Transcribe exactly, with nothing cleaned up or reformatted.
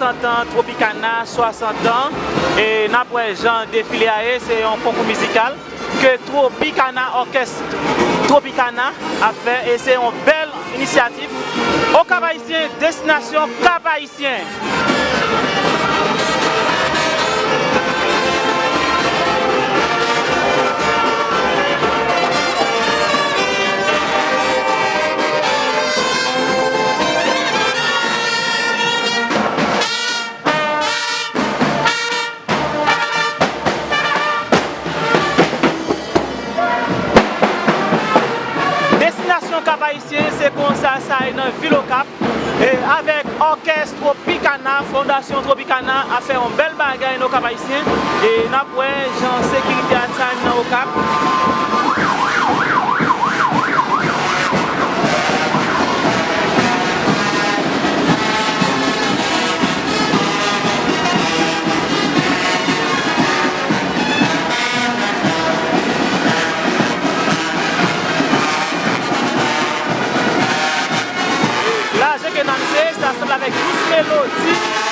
Swasant an, Tropicana, swasant an. E n ap wè jan defile a ye, se yon konkou mizikal ke Tropicana, òkès Tropicana ap fè, e se yon bèl inisyativ. Okap Ayisyen, destinasyon Kap Ayisyen. Destinasyon Kap Ayisyen, se konsa sa ye nan vil Okap. E avèk òkès Tropicana, Fondasyon Tropicana ap fè yon bèl bagay nan Okap Ayisyen. E n ap wè jan sekirite a tag nan Okap. La, jan ke n ap se, se ansanm avèk Dous Melodi.